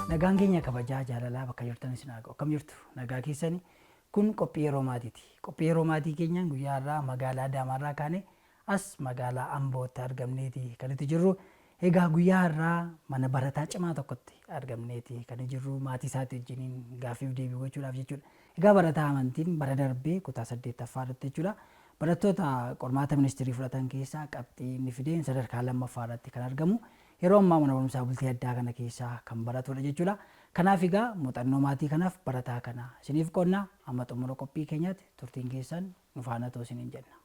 Nagaan keenya kabajaa jaalalaa bakka jirtan isin haa ga'u. Akkam jirtu? Nagaa keessani? Kun qophii yeroo maatiiti. Qophii yeroo maatii keenyaan guyyaa har'aa magaalaa Adaamaarraa kaane as magaalaa Ambootti argamneeti kan nuti jirru. Egaa guyyaa har'aa mana barataa cimaa tokkotti argamneeti kan jirru maatii isaatii wajjiniin gaaffiif deebii gochuudhaaf jechuudha. Egaa barataa Amantiin bara darbee kutaa 8ffaa irratti jechuudha. Barattoota qormaata ministirii fudhatan keessaa qabxii inni fideen sadarkaa 2ffaa irratti kan argamu. Yeroo ammaa mana barumsaa bultii addaa kana keessaa kan baratudha jechuudha. Kanaaf egaa muuxannoo maatii kanaaf barataa kana isiniif qoodna. Amma xumura qophii keenyaatti turtiin keessan nu faana ta'u isiniin jenna.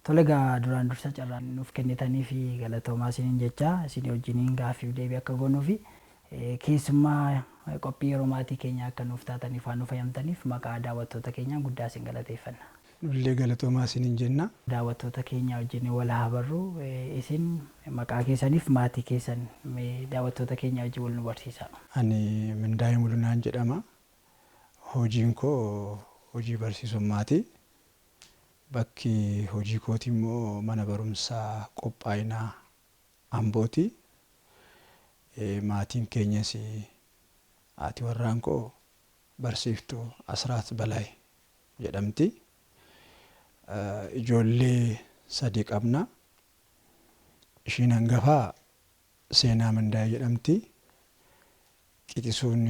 Tole egaa duraan dursa carraa nuuf kennitanii fi galatoomaa isiniin jecha isinii wajjiniin gaaffiif deebii akka goonuu fi keessummaa qophii yeroo maatii keenyaa akka nuuf taataniif waan nuuf hayyamtaniif maqaa daawwattoota keenyaan guddaa isin galateeffanna. Nullee galatoomaa isiniin jenna. Daawwattoota keenya wajjin wal haa barru. Isin maqaa keessaniif maatii keessan mee daawwattoota keenya wajjin wal nu barsiisaa. Ani Mindaayee Mulunaan jedhama. Hojiin koo hojii barsiisummaati. Bakki hojii kootii immoo mana barumsaa qophaa'inaa Ambooti. Maatiin keenyas haati warraan koo barsiiftuu Asraat Balaay jedhamti. Ijoollee sadi qabna. Ishiin hangafaa Seenaa Mindaayee jedhamti. Qixisuun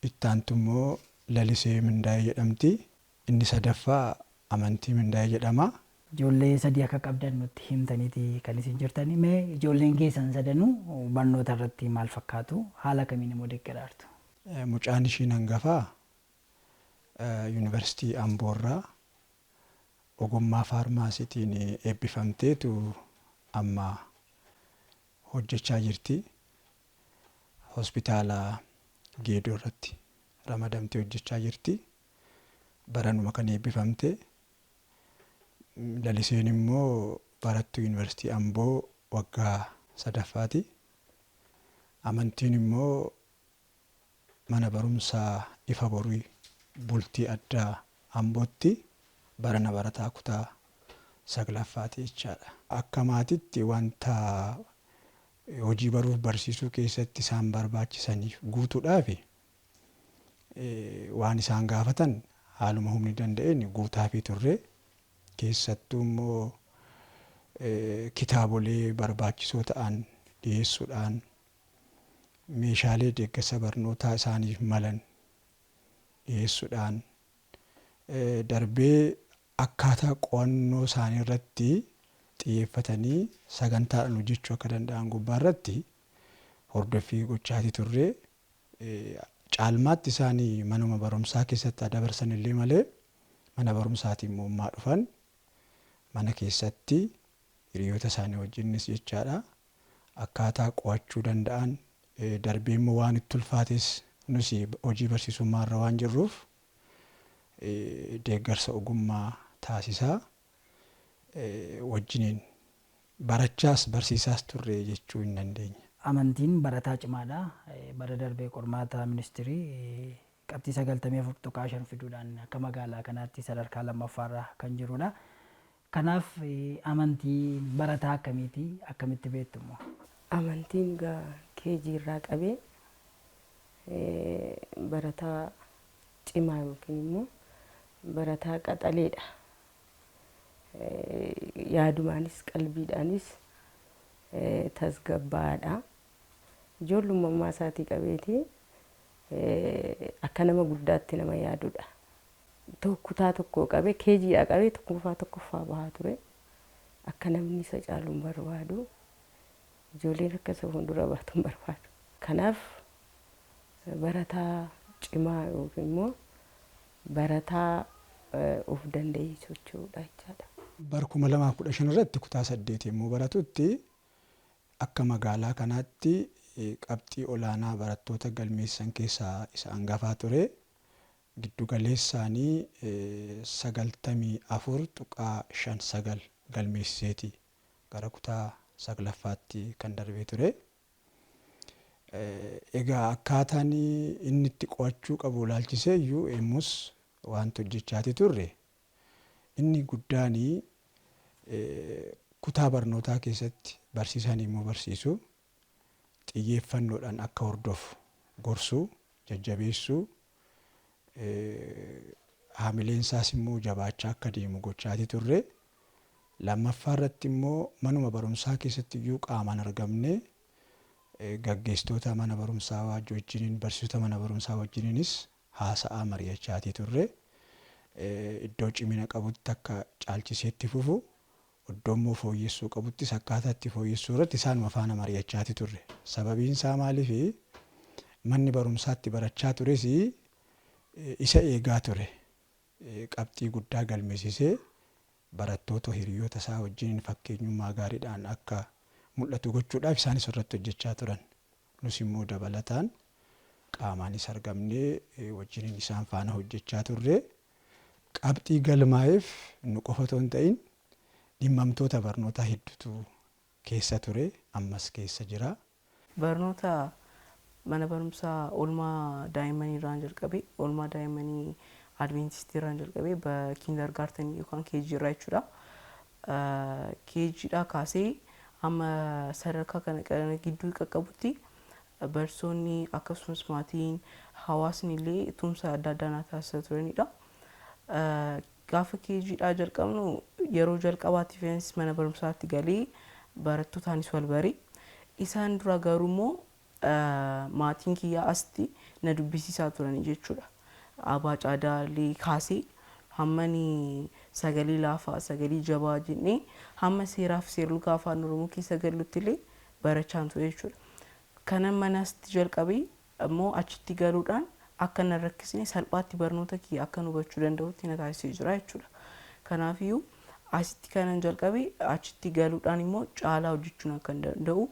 ittaantu immoo Lalisee Mindaayee jedhamti. Inni sadaffaa Amantii Mindaayee jedhama. Ijoollee sadii akka qabdan nutti himtaniiti kan isin jirtani. Mee ijoolleen keessan sadanuu barnoota irratti maal fakkaatu? Haala kamiin immoo deggeraartu? Mucaan ishiin hangafaa Yuunivarsiitii Amboorraa ogummaa faarmaasiitiin eebbifamteetu amma hojjechaa jirti. Hospitaala Geedoo irratti ramadamtee hojjechaa jirti. Baranuma kan eebbifamte. Laliseen immoo barattuu Yuunivarsiitii Amboo waggaa sadaffaati. Amantiin immoo Mana Barumsaa Ifa Borii Bultii Addaa Ambootti barana barataa kutaa 9ffaati jechaadha. Akka maatitti wanta hojii baruuf barsiisuu keessatti isaan barbaachisaniif guutuudhaaf waan isaan gaafatan haaluma humni danda'een guutaafii turre. Keessattuu immoo kitaabolee barbaachisoo ta'an dhiyeessuudhaan meeshaalee deeggarsa barnootaa isaaniif malan dhiyeessuudhaan darbee akkaataa qo'annoo isaanii irratti xiyyeeffatanii sagantaadhaan hojjechuu akka danda'an gubbaarratti hordoffii gochaatii turre. Caalmaatti isaanii manuma barumsaa keessatti haa dabarsan illee malee mana barumsaatii immoo ammaa dhufan mana keessatti hiriyoota isaanii wajjinis jechaadha akkaataa qo'achuu danda'an, darbee immoo waan itti ulfaates nus hojii barsiisummaa irra waan jirruuf deeggarsa ogummaa taasisaa wajjiniin barachaas barsiisaas turre jechuu hin dandeenya. Amantiin barataa cimaadha. Bara darbe qormaata ministirii qabxii 94.5 fiduudhaan akka magaalaa kanaatti sadarkaa 2ffaarra kan jirudha. Kanaaf amantiin barataa akkamiiti? Akkamitti beektu immoo? Amantiin egaa KG irraa qabee barataa cimaa yookiin immoo barataa qaxaleedha. Yaadumaanis qalbiidhaanis tasgabbaa'aadha. Ijoollummaa isaatii qabeeti akka nama guddaatti nama yaadudha. Kutaa tokkoo qabee KG dhaa qabee tokkoffaa tokkoffaa bahaa ture. Akka namni isa caalu hin barbaadu. Ijoolleen akka isa fuuldura baatu hin barbaadu. Kanaaf barataa cimaa yookiin immoo barataa of danda'ee socho'uudha jechaadha. Bara 2015 irratti kutaa 8 yommuu baratutti akka magaalaa kanaatti qabxii olaanaa barattoota galmeessisan keessaa isa angafaa ture. Giddu galeessaan 94.59 galmeessiseeti gara kutaa 9ffaatti kan darbee ture. Egaa akkaataan inni itti qo'achuu qabu ilaalchisee iyyuu yommus wanti hojjechaati turre inni guddaan Kutaa barnootaa keessatti barsiisaan immoo barsiisu xiyyeeffannoodhaan akka hordofu gorsuu, jajjabeessuu, haamileen isaas immoo jabaachaa akka deemu gochaatii turre. Lammaffaa irratti immoo manuma barumsaa keessatti iyyuu qaamaan argamnee gaggeessitoota mana barumsaa wajjiniin, barsiisota mana barumsaa wajjiniinis haasa'aa mari'achaatii turre. Iddoo cimina qabutti akka caalchiseetti fufu, iddoo immoo fooyyessuu qabuttis akkaataa itti fooyyessuu irratti isaanuma faana mari'achaatii turre. Sababiin isaa maaliifi manni barumsaatti barachaa tures isa eegaa ture. Qabxii guddaa galmeessisee barattoota hiriyoota isaa wajjiniin fakkeenyummaa gaariidhaan akka mul'atu gochuudhaaf isaanis irratti hojjechaa turan. Nus immoo dabalataan qaamaanis argamnee wajjiniin isaan faana hojjechaa turre. Qabxii galmaa'eef nu qofa otoo hin ta'in dhimmamtoota barnootaa hedduutu keessa ture, ammas keessa jira. Barnoota mana barumsaa oolmaa daa'immanii irraan jalqabe, oolmaa daa'immanii Adventistii irraan jalqabe, kindergartenii yookaan KG irraa jechuudha. KGdhaa kaasee hamma sadarkaa kana gidduu qaqqabutti barsiisonni akkasumas maatiin, hawaasni illee tumsa adda addaa naa taasisaa turanidha. Gaafa KGdhaa jalqabnu yeroo jalqabaatiifis mana barumsaatti galee barattootaanis wal bare. Isaan dura garuu immoo maatiin kiyyaa asitti na dubbisiisaa turani jechuudha. Abaa caadaalee kaasee hammani sagalee laafaa, sagalee jabaa jennee hamma seeraaf seerluga afaan Oromoo keessa gallutti illee barachaan ture jechuudha. Kanan mana asitti jalqabee immoo achitti galuudhaan akka na rakkisne, salphaatti barnoota kiyya akka hubachuu danda'utti na taasisee jira jechuudha. Kanaafiyyuu asitti kanan jalqabe achitti galuudhaan immoo caalaa hojjechuun akka danda'u,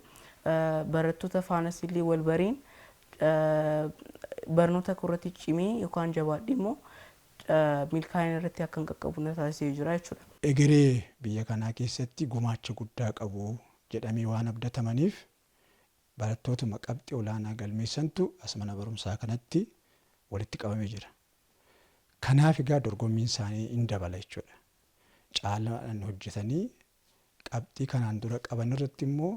barattoota faanas illee wal bareen barnoota irratti cimee yookaan jabaadhe immoo milkaa'ina irratti akka hin qaqqabu na taasisee jira jechuudha. Egeree biyya kanaa keessatti gumaacha guddaa qabu jedhamee waan abdatamaniif barattootuma qabxii olaanaa galmeessantu as mana barumsaa kanatti walitti qabamee jira. Kanaaf egaa dorgommiin isaanii hin dabala jechuudha. Caalaadhaan hojjetanii qabxii kanaan dura qaban irratti immoo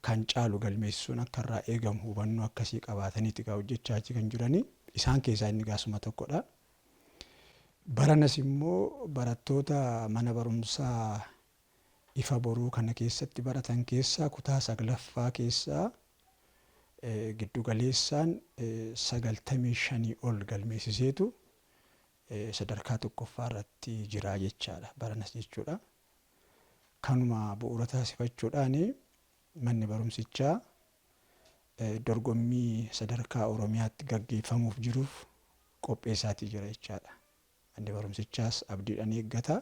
kan caalu galmeessisuun akka irraa eegamu hubannoo akkasii qabaataniiti egaa hojjechaa kan jiranii. Isaan keessaa inni gaasuma tokkodha. Baranas immoo barattoota mana barumsaa Ifa Boruu kana keessatti baratan keessaa kutaa 9ffaa keessaa giddu galeessaan 95 ol galmeessiseetu sadarkaa tokkoffaa irratti jira jechaadha. Baranas jechuudha. Kanuma bu'uura taasifachuudhaan manni barumsichaa dorgommii sadarkaa Oromiyaatti gaggeeffamuuf jiruuf qopheessaatii jira jechaadha. Manni barumsichaas abdiidhaan eeggata.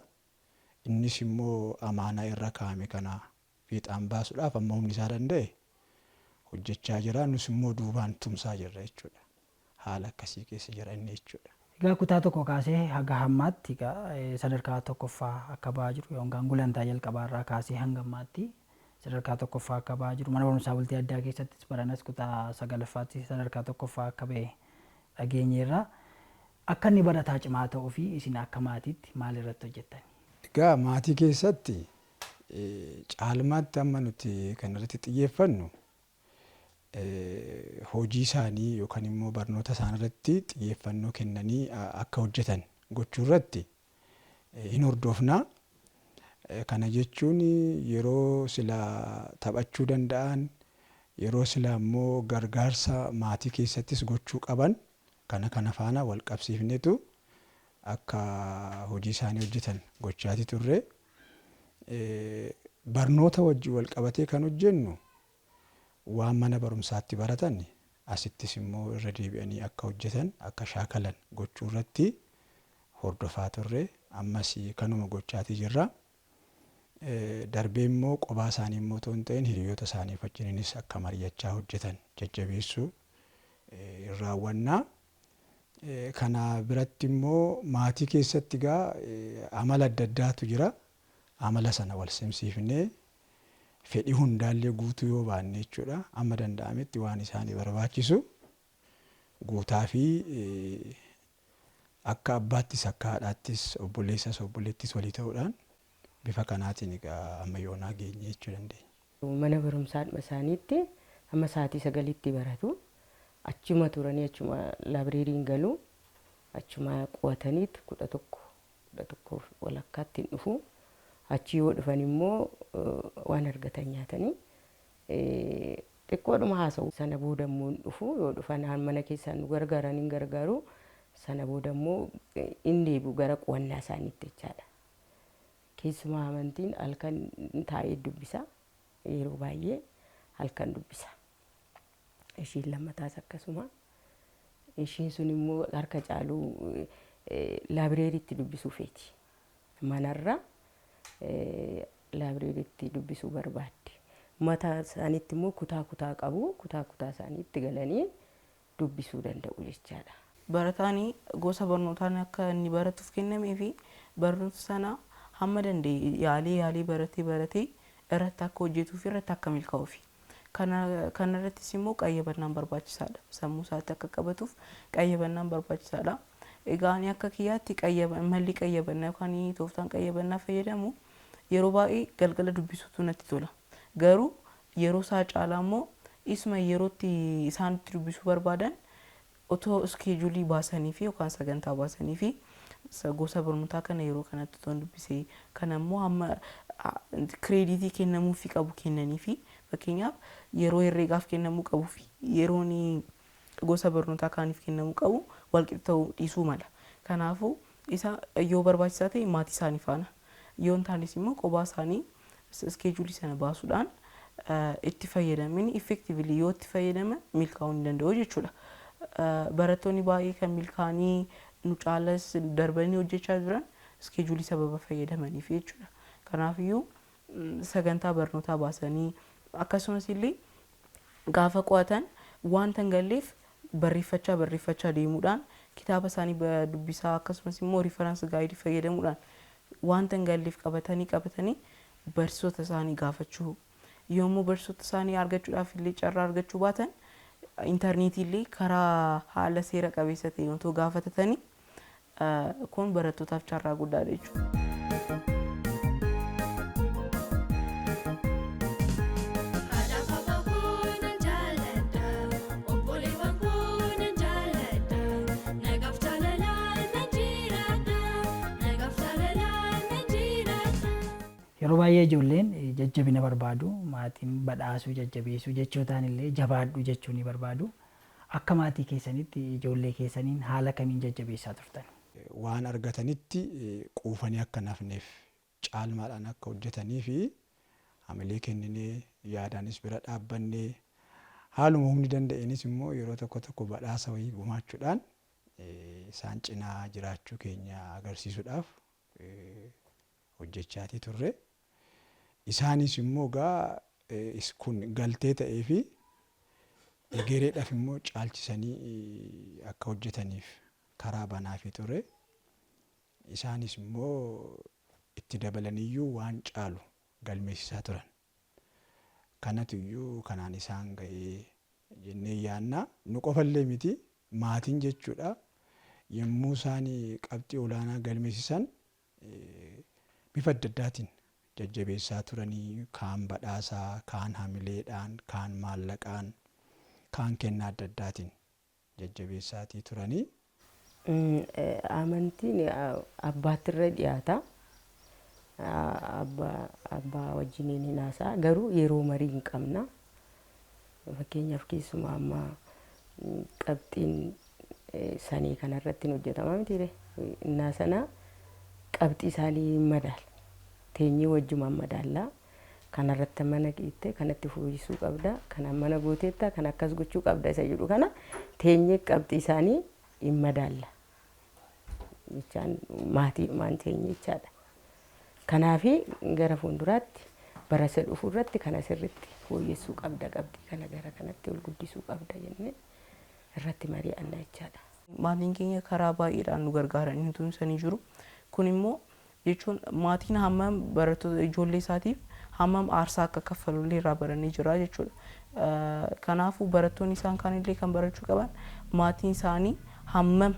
Innis immoo amaanaa irra kaa'ame kana fiixaan baasuudhaaf amma humni isaa danda'e hojjechaa jira. Nus immoo duubaan tumsaa jirra jechuudha. Haala akkasii keessa jira inni jechuudha. Egaa kutaa tokko kaasee haga ammaatti sadarkaa tokkoffaa akka ba'aa jiru, yookaan gulantaa jalqabaa irraa kaasee hanga ammaatti sadarkaa tokkoffaa akka ba'aa jiru, mana barumsaa bultii addaa keessattis baranas kutaa sagalaffaatti sadarkaa tokkoffaa akka ba'e dhageenyeerra. Akka inni barataa cimaa ta'uu fi isin akka maatiitti maal irratti hojjettani? Egaa maatii keessatti caalmaatti amma nuti kan irratti xiyyeeffannu hojii isaanii yookaan immoo barnoota isaan irratti xiyyeeffannoo kennanii akka hojjetan gochuu irratti hin hordofna. Kana jechuun yeroo sila taphachuu danda'an, yeroo sila immoo gargaarsa maatii keessattis gochuu qaban kana kana faana wal qabsiifnetu akka hojii isaanii hojjetan gochaati turre. Barnoota wajjin wal qabatee kan hojjennu waan mana barumsaatti baratan asittis immoo irra deebi'anii akka hojjetan, akka shaakalan gochuu irratti hordofaa turre. Ammas kanuma gochaatii jirra. Darbee immoo qophaa isaanii immoo otoo hin ta'in hiriyoota isaanii wajjininis akka mari'achaa hojjetan jajjabeessuu raawwannaa. Kana biratti immoo maatii keessatti egaa amala adda addaatu jira. Amala sana wal simsiifnee fedhii hundaallee guutuu yoo baanne jechuudha. Amma danda'ametti waan isaanii barbaachisu guutaa fi akka abbaattis akka haadhaattis obboleessas obboleettis walii ta'uudhaan Bifa kanaatiin egaa amma yoonaa geenye jechuu dandeenya. Mana barumsaadhuma isaaniitti hamma sa'aatii 9tti baratu. Achuma turanii achuma laabireeriin galu. Achuma qo'ataniit 11, 11:30tti hin dhufu. Achi yoo dhufan immoo waan argatan nyaatanii xiqqoodhuma haasa'u. Sana booda immoo hin dhufu. Yoo dhufan mana keessaan nu gargaaran hin gargaaru. Sana booda immoo hin deebi'u gara qo'annaa isaaniitti jechaadha. Keessumaa amantiin halkan taa'ee dubbisa. Yeroo baay'ee halkan dubbisa. Ishiin lammataas akkasuma. Ishiin sun immoo harka caaluu laabireeriitti dubbisuu feeti. Manarra laabireeriitti dubbisuu barbaaddi. Mataa isaaniitti immoo kutaa kutaa qabu. Kutaa kutaa isaaniitti galanii dubbisuu danda'u jechaadha. Barataan gosa barnootaan akka inni baratuuf kennamee fi barnoota sana hamma danda'e yaalee yaalee baratee baratee irratti akka hojjetuu fi irratti akka milkaa'uufi. Kanarrattis immoo qayyabannaan barbaachisaadha. Sammuu isaatti akka qabatuuf qayyabannaan barbaachisaadha. Egaa ani akka kiyyaatti malli qayyabannaa yookaan tooftaan qayyabannaa fayyadamu yeroo baay'ee galgala dubbisuutu natti tola. Garuu yeroo isaa caalaa immoo isuma yerootti isaan itti dubbisuu barbaadan otoo iskeejulii baasanii fi yookaan sagantaa baasanii fi gosa barnootaa kana yeroo kanatti otoo dubbisee kana immoo hamma kireeditii kennamuufii qabu kennanii fi fakkeenyaaf yeroo herreegaaf kennamuu qabuu fi yeroon gosa barnootaa kaaniif kennamuu qabu walqixa ta'uu dhiisuu mala. Kanaafuu isa yoo barbaachisaa ta'e maatii isaanii faana yoo hin taanes immoo kophaa isaanii iskeejulii sana baasuudhaan itti fayyadamin effectively yoo itti fayyadaman milkaa'uu ni danda'u jechuudha. Barattoonni baay'ee kan milkaa'anii nu caalas darbanii hojjechaa jiran iskeejulii sababa fayyadamaniif jechuudha. Kanaafiyyuu sagantaa barnootaa baasanii akkasumas illee gaafa qo'atan wanta hin galleef barreeffachaa barreeffachaa deemuudhaan kitaaba isaanii dubbisaa akkasumas immoo riiferaansi gaayidii fayyadamuudhaan wanta hin galleef qabatanii qabatanii barsiisota isaanii gaafachuu yommuu barsiisota isaanii argachuudhaaf illee carraa argachuu baatan intarneetii illee karaa haala seera qabeessa ta'e otoo gaafatatanii kun barattootaaf carraa guddaadha jechuudha. Haadhaaf abbaa koo nan jaalladha, obboleewwan koo nan jaalladha, nagaaf jaalalaan nan jiraadha, nagaaf jaalalaan nan jiraadha. Yeroo baay'ee ijoolleen jajjabina barbaadu. Maatiin badhaasuu, jajjabeessuu jechootaan illee jabaadhu jechuu ni barbaadu. Akka maatii keessanitti ijoollee keessaniin haala kamiin jajjabeessaa turtan? Waan argatanitti quufanii akka hin hafneef caalmaadhaan akka hojjetanii fi hamilee kenninee yaadaanis bira dhaabbannee haaluma humni danda'eenis immoo yeroo tokko tokko badhaasa wayii gumaachuudhaan isaan cinaa jiraachuu keenya agarsiisuudhaaf hojjechaatii turre. Isaanis immoo egaa kun galtee ta'ee fi egereedhaaf immoo caalchisanii akka hojjetaniif karaa banaafii ture. Isaanis immoo itti dabalaniyyuu waan caalu galmeessisaa turan. Kanatu iyyuu kanaan isaan ga'ee jennee yaanna. Nu qofallee miti maatiin jechuudha. Yommuu isaan qabxii olaanaa galmeessisan bifa adda addaatiin jajjabeessaa turanii kaan badhaasaa, kaan hamileedhaan, kaan maallaqaan, kaan kennaa adda addaatiin jajjabeessaatii turanii. Amantiin abbaatti irra dhiyaata. Abbaa wajjiniin hin haasa'a. Garuu yeroo marii hin qabna. Fakkeenyaaf keessumaa amma qabxiin sanii kanarratti hin hojjetama mitiire. Innaa sana qabxii isaanii hin madaala. Teenyee wajjumaan madaallaa. Kanarratti mana qiitte kanatti fooyyessuu qabda. Kana mana gooteetta kan akkas gochuu qabda isa jedhu kana teenyee qabxii isaanii hin madaalla. Jechaan maatiidhumaan teenyee jechaadha. Kanaafi gara fuulduraatti bara isa dhufu irratti kana sirriitti fooyyessuu qabda qabxii kana gara kanatti ol guddisuu qabda jennee irratti mari'anna jechaadha. Maatiin keenya karaa baay'eedhaan nu gargaaranii nu tumsanii jiru. Kun immoo jechuun maatiin hammam barattoota ijoollee isaatiif hammam aarsaa akka kaffalullee irraa baranii jira jechuudha. Kanaafuu barattoonni isaan kaanillee kan barachuu qaban maatiin isaanii hammam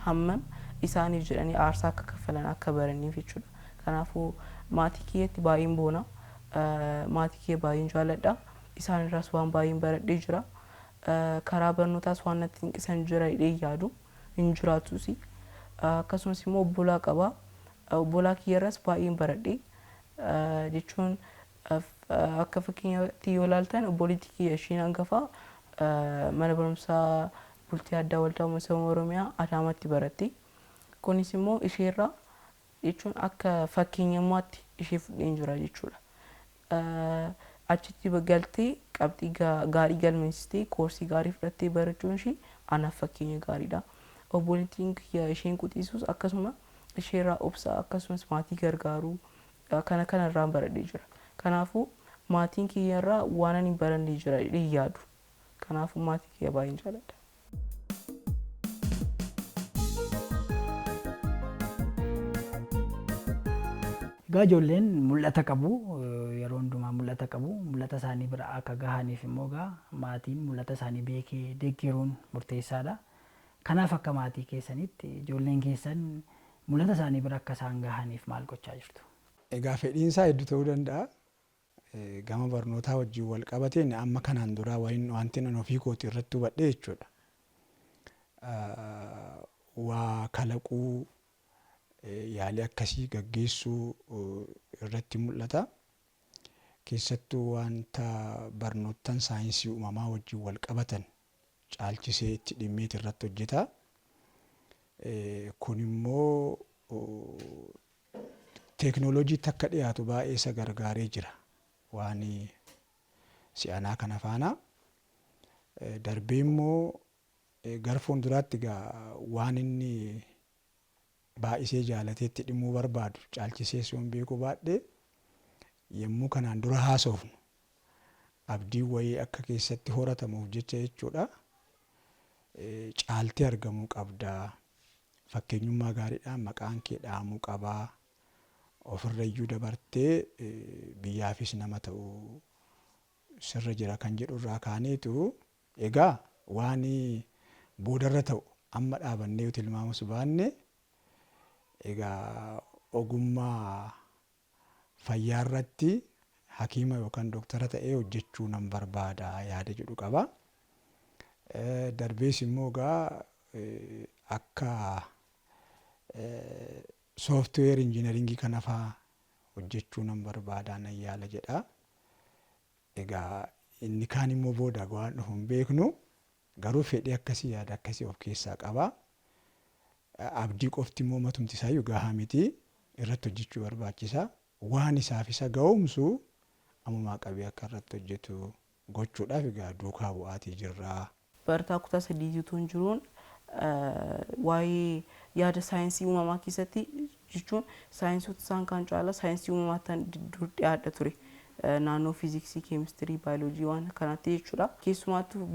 hammam isaaniif jedhanii aarsaa akka kaffalan akka baraniif jechuudha. Kanaafuu Maatii kiyyatti baay'een boona. Maatii kiyya baay'een jaalladha. Isaan irraas waan baay'een baradhee jira. Karaa barnootaas waan natti hanqisan jira jedhee hin yaadu. Hin jiraatus. Akkasumas immoo obbolaa qaba. Obbolaa kiyya irraas baay'een baradhee jechuun akka fakkeenyaatti yoo ilaaltan obboleettii kiyya isheen hangafaa mana barumsaa bultii addaa waldaa misooma Oromiyaa Adaamaatti baratti. Kunis immoo isheerraa jechuun akka fakkeenyummaatti ishee fudheen jira jechuudha. Achitti galtee qabxii gaarii galmeessitee koorsii gaarii fudhattee barachuun ishee anaaf fakkeenya gaariidha. Obboleettiin kiyya isheen quxisus akkasuma isheerraa obsa akkasumas maatii gargaaruu kana kanarraan baradhee jira. Kanaafuu maatiin kiyyarraa waan ani baranne jira jedhee hin yaadu. Kanaafuu maatii kiyya baay'een jaalladha. Egaa ijoolleen mul'ata qabu yeroo hundumaa mul'ata qabu mul'ata isaanii bira akka gahaniif immoo egaa maatiin mul'ata isaanii beekee deeggaruun murteessaadha. Kanaaf akka maatii keessanitti ijoolleen keessan mul'ata isaanii bira akka isaan gahaniif maal gochaa jirtu? Egaa fedhiin isaa hedduu ta'uu danda'a. Gama barnootaa wajjin wal qabateen amma kanaan duraa wanti ani ofii kootii irratti hubadhe jechuudha. Waa kalaquu yaalii akkasii gaggeessuu irratti mul'ata. Keessattuu wanta barnoottan saayinsii uumamaa wajjin wal qabatan caalchisee itti dhimmeet irratti hojjeta. Kun immoo teeknooloojiitti akka dhiyaatu baay'ee isa gargaaree jira. Waan si'anaa kana faana. Darbee immoo gara fuulduraatti egaa waan inni baay'isee jaalatee itti dhimmuu barbaadu caalchisee sun beekuu baadhee yommuu kanaan dura haasofnu abdiin wayii akka keessatti horatamuuf jecha jechuudha. Caaltee argamuu qabda. Fakkeenyummaa gaariidhaan maqaan kee dhahamuu qabaa. Ofirrayyuu dabartee biyyaafis nama ta'u sirra jira kan jedhu irraa kaaneetu egaa waan boodarra ta'u amma dhaabannee yoo tilmaamus baanne egaa ogummaa fayyaa irratti hakiima yookaan dooktara ta'ee hojjechuu nan barbaada yaada jedhu qaba. Darbees immoo egaa akka sooftiweer injiinaringii kana fa'aa hojjechuu nan barbaada nan yaala jedha. Egaa inni kaan immoo booda waan dhufu hin beeknu garuu fedhii akkasii yaada akkasii of keessaa qaba. Abdii qofti immoo matumti isaayyuu gahaa miti irratti hojjechuu barbaachisa. Waan isaaf isa ga'oomsu ammumaa qabee akka irratti hojjetu gochuudhaaf egaa duukaa bu'aatii jirra. Barataa kutaa sadii utuu hin jiruun waa'ee yaada saayinsii uumamaa keessatti jechuun saayinsoota isaan kaan caalaa saayinsii uumamaatti dur dhiyaadha ture. Naannoo fiiziksii, keemistirii, baayoloojii waan kanaatti jechuudha. Keessumaattuu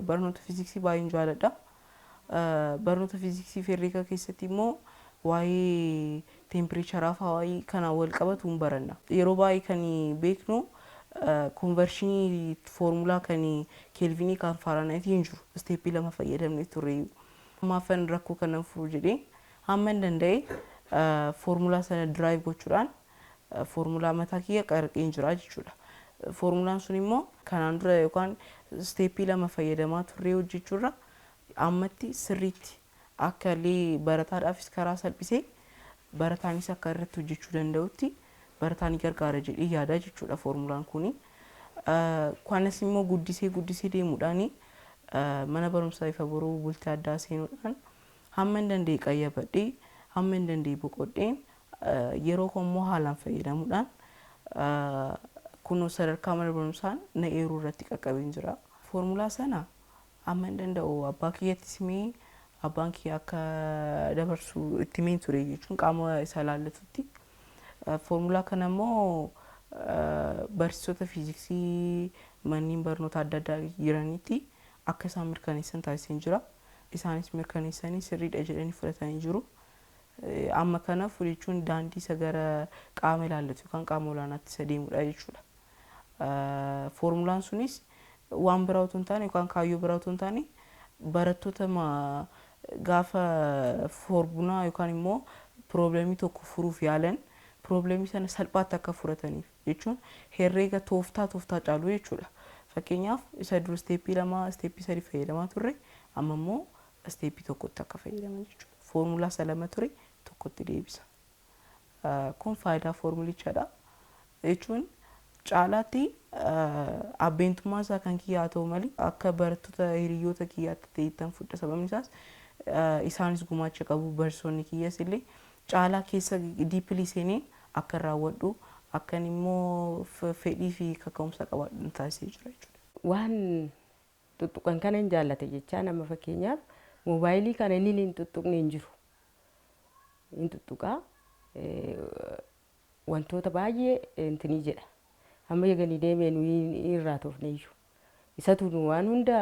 barnoota fiiziksii baay'een jaalladha. Barnoota fiiziksii fi herreega keessatti immoo waa'ee teempireecharaa fa'aa waa'ee kanaan wal qabatu hin baranna. Yeroo baay'ee kan beeknu konvershinii foormulaa kan keelvinii kan faaraanaayitii hin jiru. Isteeppii lama fayyadamne turre. Maafan rakkoo kana furu jedhee hamma hin danda'e foormulaa sana diraayiv gochuudhaan foormulaa mataa kiyya qarqeen jira jechuudha. Foormulaan sun immoo kanaan dura yookaan isteeppii lama fayyadamaa turree hojjechuurra ammatti sirriitti akka illee barataadhaafis karaa salphisee barataanis akka irratti hojjechuu danda'utti barataa ni gargaara jedhee yaada jechuudha foormulaan kuni. Kanas immoo guddisee guddisee deemuudhaan mana barumsaa ifa boruu bultii addaa seenuudhaan hamma hin danda'e qayyabadhee hamma hin danda'e boqodheen yeroo koo immoo haalaan fayyadamuudhaan kunoo sadarkaa mana barumsaan na eeruu irratti qaqqabeen jira. Foormulaa sana hamma hin danda'u abbaa kiyyatti simee abbaan kiyya akka dabarsu itti himeen ture jechuun qaama isa ilaallatutti. Foormulaa kana immoo barsiisota fiiziksii manneen barnoota adda addaa jiranitti akka isaan mirkaneessan taasiseen jira. Isaanis mirkaneessanii sirriidha jedhanii fudhatanii jiru. Amma kanaaf jechuun daandii isa gara qaama ilaallatu yookaan qaama olaanaatti isa deemudha jechuudha. Foormulaan sunis waan biraa otoo hin taane yookaan kaayyoo biraa otoo hin taane barattoota gaafa foormulaa yookaan immoo piroobileemii tokko furuuf yaalan Problemii sana salphaatti akka furataniif jechuun herreega tooftaa tooftaa caalu jechuudha. Fakkeenyaaf isa dur steeppii 2, steeppii 3 fayyadamaa turre amma immoo steeppii tokkotti akka fayyadaman jechuudha. Foormulaa isa 2 ture tokkotti deebisa. Kun faayidaa foormulichaadha. Jechuun caalaatti abbeentummaa isaa kan kiyyaa haa ta'u malee akka barattoota hiriyoota kiyyaatti ta'ettan fudha. Sababni isaas isaanis gumaacha qabu, barsiisonni kiyyas illee caalaa keessa diippilii seenee akka raawwadhu akkan immoo fedhii fi kaka'umsa qabaadhu taasisee jira jechuudha. Waan tuttuqan kana hin jaallate jechaa nama fakkeenyaaf moobaayilii kana inni hin tuttuqne hin jiru. Hin tuttuqaa wantoota baay'ee intinii jedha. Amma eeganii deemee nuyi irraa toofne iyyuu. Isatu nu waan hunda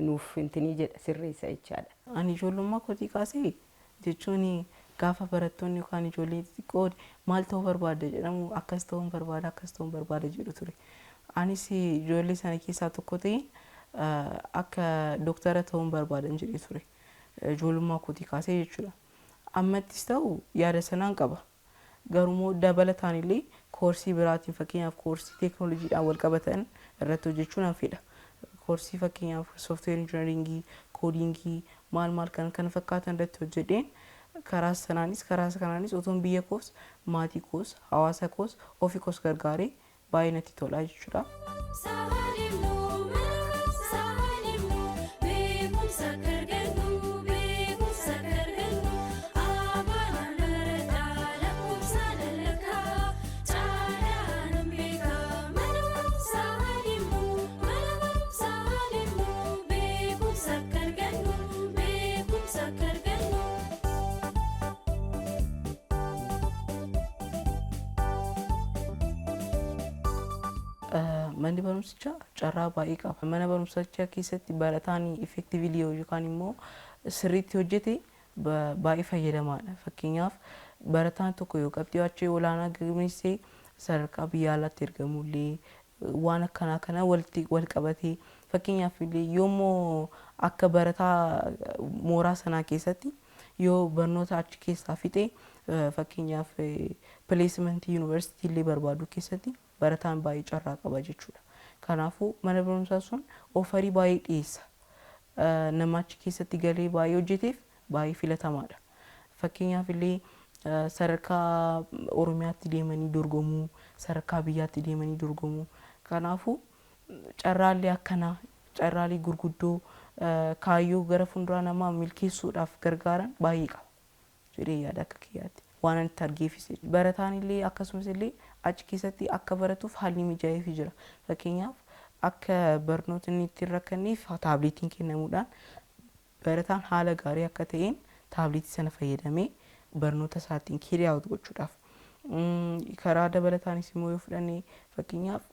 nuuf intinii jedha sirreessa jechaadha. Ani ijoollummaa kootii kaasee jechuun gaafa barattoonni yookaan ijoolleen xixiqqoo maal ta'uu barbaadda jedhamu akkas ta'uun barbaada akkas ta'uun barbaada jedhu ture. Anis ijoollee sana keessaa tokko ta'een akka dooktara ta'uun barbaadan jedhee ture. Ijoollummaa kootii kaasee jechuudha. Ammattis ta'u yaada sanaan qaba. Garuu dabalataan illee koorsii biraatiin fakkeenyaaf koorsii teekinooloojiidhaan wal qabatan irratti hojjechuu nan fedha. Koorsii fakkeenyaaf sooftiweer injinaringii, koodingii maal maal kan kana fakkaatan irratti hojjedheen karaa sanaanis karaa kanaanis otoon biyya koos maatii koos hawaasa koos ofii koos gargaaree baay'ee natti tola jechuudha. Manni barumsichaa carraa baay'ee qaba. Mana barumsichaa keessatti barataan effektiivili yookaan immoo sirriitti hojjete baay'ee fayyadamaadha. Fakkeenyaaf barataan tokko yoo qabxii achii olaanaa galmeessee sadarkaa biyya alaatti ergamullee waan akkanaa kana walitti wal qabatee fakkeenyaaf illee yoommoo akka barataa mooraa sanaa keessatti yoo barnoota achi keessaa fixe fakkeenyaaf pileesimentii yuunivarsiitii illee barbaadu keessatti barataan baay'ee carraa qaba jechuudha. Kanaafuu mana barumsaa sun ofarii baay'ee dhiyeessa. Nama achi keessatti galee baay'ee hojjeteef baay'ee filatamaadha. Fakkeenyaaf illee sadarkaa Oromiyaatti deemanii dorgomuu, sadarkaa biyyaatti deemanii dorgomuu. Kanaafuu carraalee akkanaa, carraalee gurguddoo kaayyoo gara fuulduraa namaa milkeessuudhaaf gargaaran baay'ee qaba jedhee yaada akka kiyyaatti. Waan ani itti argeefis barataan illee akkasumas illee achi keessatti akka baratuuf haalli mijaa'eefii jira. Fakkeenyaaf akka barnootni itti hin rakkanneef taabileetiin kennamuudhaan barataan haala gaarii akka ta'een taabileetii sana fayyadamee barnoota isaatiin carry out gochuudhaaf. Karaa dabalataanis immoo yoo fudhanne fakkeenyaaf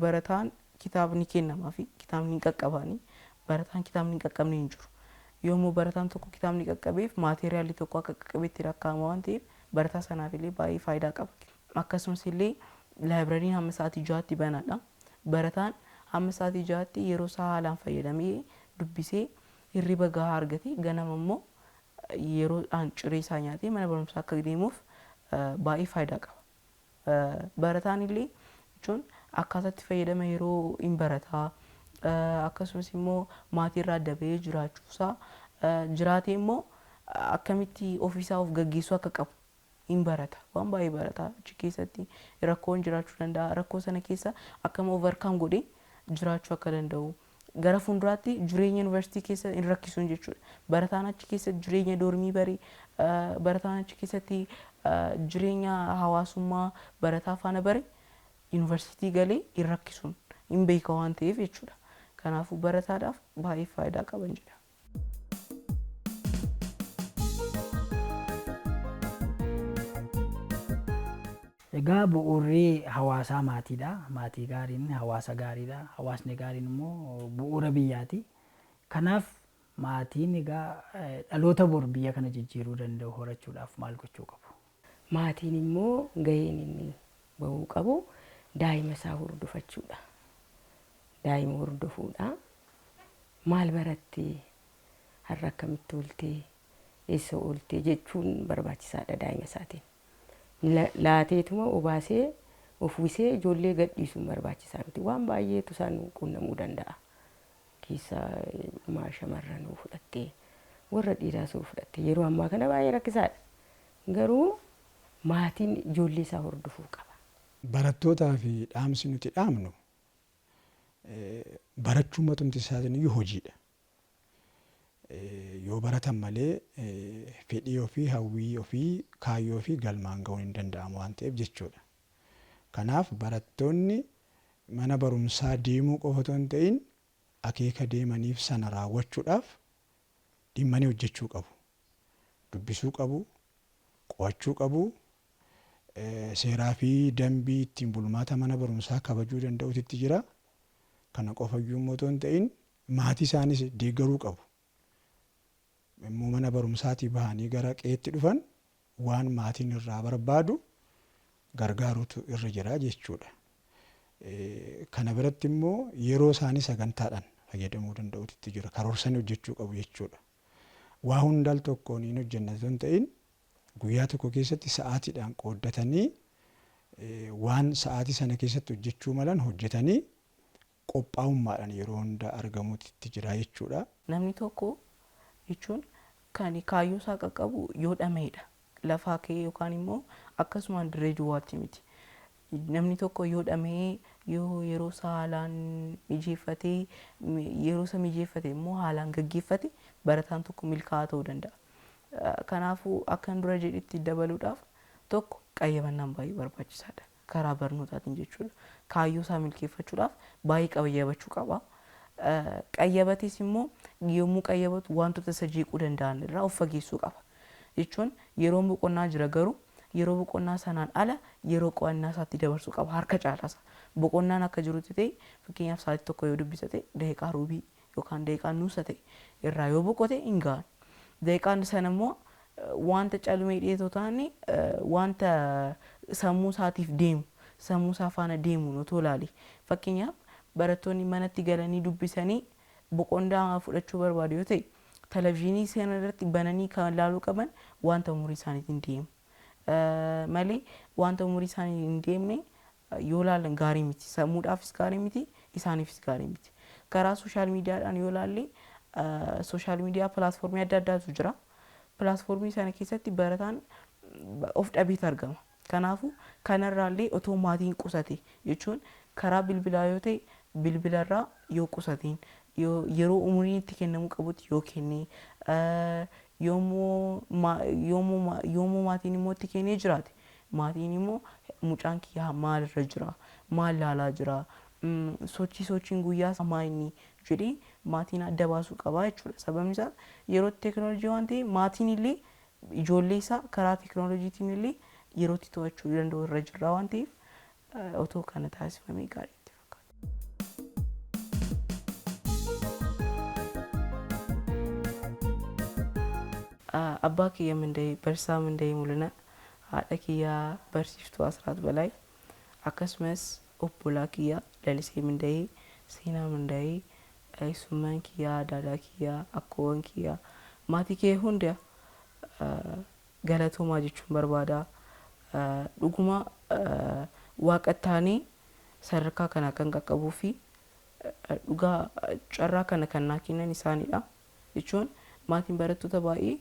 barataan kitaabni kennamaa fi kitaabni hin qaqqabaanii barataan kitaabni hin qaqqabne hin jiru. Yommuu barataan tokko kitaabni qaqqabeef maateeriyaalii tokko akka qaqqabeetti lakkaa'ama waan ta'eef barataa sanaaf illee baay'ee faayidaa qaba. Akkasumas illee laayibirariin hamma sa'aatii 6tti banaadha. Barataan hamma sa'aatii 6tti yeroo isaa haalaan fayyadamee dubbisee hirriba gahaa argatee ganama immoo yeroodhaan ciree isaa nyaatee mana barumsaa akka deemuuf baay'ee faayidaa qaba. Barataan illee jechuun akkaataa itti fayyadama yeroo hin barataa akkasumas immoo maatiirraa adda bahee jiraachuusaa jiraatee immoo akkamitti ofiisaa of gaggeessuu akka qabu hin barata. Waan baay'ee barata achi keessatti rakkoon jiraachuu danda'a. Rakkoo sana keessa akkam overcome godhee jiraachuu akka danda'u. Gara fuulduraatti jireenya yuunivarsiitii keessa hin rakkisuun jechuudha. Barataan achi keessa jireenya doormii bare, barataan achi keessatti jireenya hawaasummaa barataa faana bare yuunivarsiitii galee hin rakkisuun hin beeka waan ta'eef jechuudha. Kanaafuu barataadhaaf baay'ee faayidaa qaban jedha. Egaa bu'uurri hawaasaa maatiidha. Maatii gaariin hawaasa gaariidha. Hawaasni gaariin immoo bu'uura biyyaati. Kanaaf maatiin egaa dhaloota bor biyya kana jijjiiruu danda'u horachuudhaaf maal gochuu qabu? Maatiin immoo gaheen inni bahuu qabu daa'ima isaa hordofachuudha. Daa'ima hordofuudha. Maal barattee? Har'a akkamitti ooltee? Eessa ooltee? Jechuun barbaachisaadha daa'ima isaatiin. Laateetuma obaasee of uwwisee ijoollee gadhiisuun barbaachisaa miti. Waan baay'eetu isaan quunnamuu danda'a. Keessaa maa shamarran fudhattee, warra dhiiraas fudhattee, yeroo ammaa kana baay'ee rakkisaadha. Garuu maatiin ijoollee isaa hordofuu qaba. Barattootaa fi dhaamsi nuti dhaamnu, barachuu matumti isaatiin iyyuu hojiidha. Yoo baratan malee fedhii ofii, hawwii ofii, kaayyoo ofii galmaan ga'uun hin danda'amu waan ta'eef jechuudha. Kanaaf barattoonni mana barumsaa deemuu qofa otoo hin ta'in, akeeka deemaniif sana raawwachuudhaaf dhimmanii hojjechuu qabu. Dubbisuu qabu, qo'achuu qabu, seeraa fi dambii ittiin bulmaata mana barumsaa kabajuu danda'utu jira. Kana qofayyuu immoo otoo hin ta'in, maatii isaanis deeggaruu qabu. Immoo mana barumsaatii bahanii gara qe'eetti dhufan waan maatiin irraa barbaadu gargaaruutu irra jira jechuudha. Kana biratti immoo yeroo isaanii sagantaadhaan fayyadamuu danda'utu jira. Karoorsanii hojjechuu qabu jechuudha. Waa hunda al tokkoon hin hojjenna osoo hin ta'in, guyyaa tokko keessatti sa'aatiidhaan qooddatanii waan sa'aatii sana keessatti hojjechuu malan hojjetanii qophaa'ummaadhaan yeroo hunda argamuutu jira jechuudha. Namni tokko jechuun kan kaayyoo isaa qaqqabu yoo dhama'edha. Lafaa ka'ee yookaan immoo akkasumaan dirree duwwaatti miti. Namni tokko yoo dhama'ee, yoo yeroo isaa haalaan mijeeffatee, yeroo isa mijeeffate immoo haalaan gaggeeffate, barataan tokko milkaa'aa ta'uu danda'a. Kanaafuu akkan dura jedhetti dabaluudhaaf, tokko qayyabannaan baay'ee barbaachisaadha. Karaa barnootaatiin jechuudha. Kaayyoo isaa milkeeffachuudhaaf baay'ee qayyabachuu qaba. Qayyabates immoo yommuu qayyabatu wantoota isa jeequu danda'an irraa of fageessuu qaba. Jechuun yeroon boqonnaa jira, garuu yeroo boqonnaa sanaan ala yeroo qo'annaa isaatti dabarsuu qaba harka caalaasa. Boqonnaan akka jirutti ta'e, fakkeenyaaf sa'aatii 1 yoo dubbisate, daqiiqaa ruubii yookaan daqiiqaa nuusa ta'e irraa yoo boqote hin gahan. Daqiiqaan sana immoo wanta calmee dhiyeetoo taane, wanta sammuu isaatiif deemu, sammuu isaa faana deemuun otoo ilaale. Fakkeenyaaf barattoonni manatti galanii dubbisanii boqonnaa fudhachuu barbaadu yoo ta'e, televizyiinii sana irratti bananii kan ilaaluu qaban wanta umurii isaaniitiin deemu. Malee wanta umurii isaanii hin deemne yoo ilaalan gaarii miti. Sammuudhaafis gaarii miti, isaaniifis gaarii miti. Karaa social mediadhaan yoo ilaalle, social media platformii adda addaatu jira. Platformii sana keessatti barataan of dhabeet argama. Kanaafuu kanarraallee otoo maatiin qusate, jechuun karaa bilbilaa yoo ta'e, bilbilarraa yoo qusateen, yeroo umuriin itti kennamuu qabutti yoo kenne, yoommoo maatiin immoo itti kennee jiraate, maatiin immoo mucaan kiyyaa maalirra jira, maal laalaa jira, sochiin guyyaa maa inni jedhee maatiin adda baasuu qaba jechuudha. Sababni isaa yeroo teekinooloojii waan ta'eef, maatiin illee ijoollee isaa karaa teekinooloojiitiin illee yerootti to'achuu danda'u irra jira waan ta'eef, otoo kana taasifamee gaarii itti fakkaata. Abbaa kiyya Minda'ee, Barsiisaa Minda'ee Mul'ina, haadha kiyyaa Barsiiftuu Asraat Balaay, akkasumas obbolaa kiyya Lalisee Minda'ee, Seenaa Minda'ee, eessummaan kiyyaa, daadaa kiyyaa, akkoowwan kiyyaa, maatii kee hunda galatoomaa jechuun barbaada. Dhuguma waaqa taanee sadarkaa kana kan qaqqabuu fi dhugaa carraa kana kan naa kennan isaanidha. Jechuun maatiin barattoota baay'ee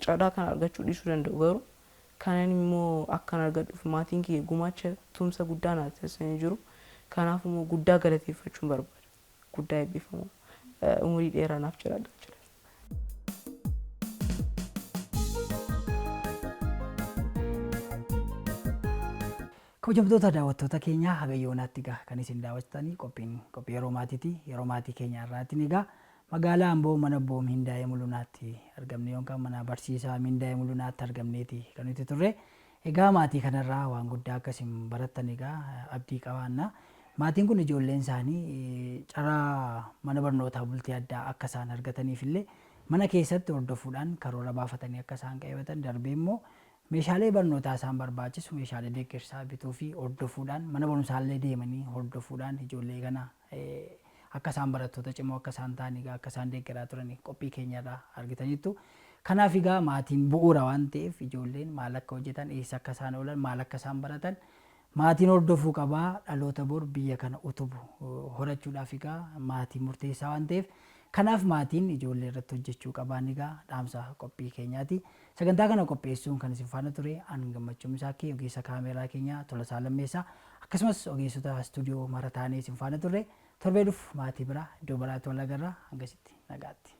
carraa kana argachuu dhiisuu danda'u, garuu kanan immoo akkan argadhuuf maatiin kiyya gumaacha tumsa guddaa naa taasisanii jiru. Kanaaf immoo guddaa galateeffachuun barbaada. Guddaa eebbifamaa. Umurii dheeraa naaf jiraadha jira. Kabajamtoota daawwattoota keenyaa, haga yoonaatti egaa kan isin daawwattanii qophiin qophii yeroo maatiiti. Yeroo maatii keenya irraatiin egaa magaalaa Amboo mana obbo Mindaa'ee Mulunaatti argamne yookaan mana barsiisaa Mindaa'ee Mulunaatti argamneeti kan nuti turre. Egaa maatii kanarraa waan guddaa akkasiin barattan egaa abdii qabaanna. Maatiin kun ijoolleen isaanii carraa mana barnootaa bultii addaa akka isaan argataniif illee mana keessatti hordofuudhaan karoora baafatanii akka isaan qayyabatan, darbee immoo meeshaalee barnootaa isaan barbaachisu, meeshaalee deeggarsaa bituu fi hordofuudhaan, mana barumsaallee deemanii hordofuudhaan ijoollee kana akka isaan barattoota cimoo akka isaan ta'an egaa akka isaan deeggaraa turan qophii keenyarraa argitaniittu. Kanaaf egaa maatiin bu'uura waan ta'eef ijoolleen maal akka hojjetan, eessa akka isaan oolan, maal akka isaan baratan maatiin hordofuu qabaa. Dhaloota bor biyya kana utubu horachuudhaaf egaa maatiin murteessaa waan ta'eef, kanaaf maatiin ijoollee irratti hojjechuu qabaan egaa dhaamsa qophii keenyaati. Sagantaa kana qopheessuun kan isin faana ture an Gammachuu Misaakii, ogeessa kaameeraa keenya Tolasaa Lammeessaa, akkasumas ogeessota istuudiyoo mara taanee isin faana turre. Torbee dhufu maatii biraa iddoo biraatti wal agarra. Hangasitti nagaatti.